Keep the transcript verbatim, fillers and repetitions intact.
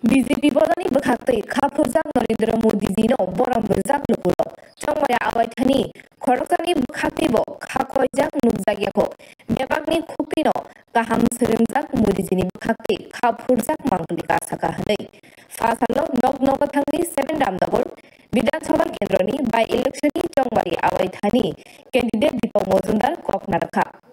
B J P bodolni bwkhaktwi kha phurjak Narendra Modiji no borom rwjak lukurok. Chongmari awaithani khoroksani bwkhaktwibo kha koijak nukjakya kho. Bebakni khuktwino kaham swrwngjak Modijini bwkhaktwi kha phurjak mangpili kasaka hwnwi. Pha salo nok nogo thangwi seven Ramnagar Bidhan Sabha kendroni by-election ni Chongmari awaithani candidate Deepak Majumdar kok narwkha.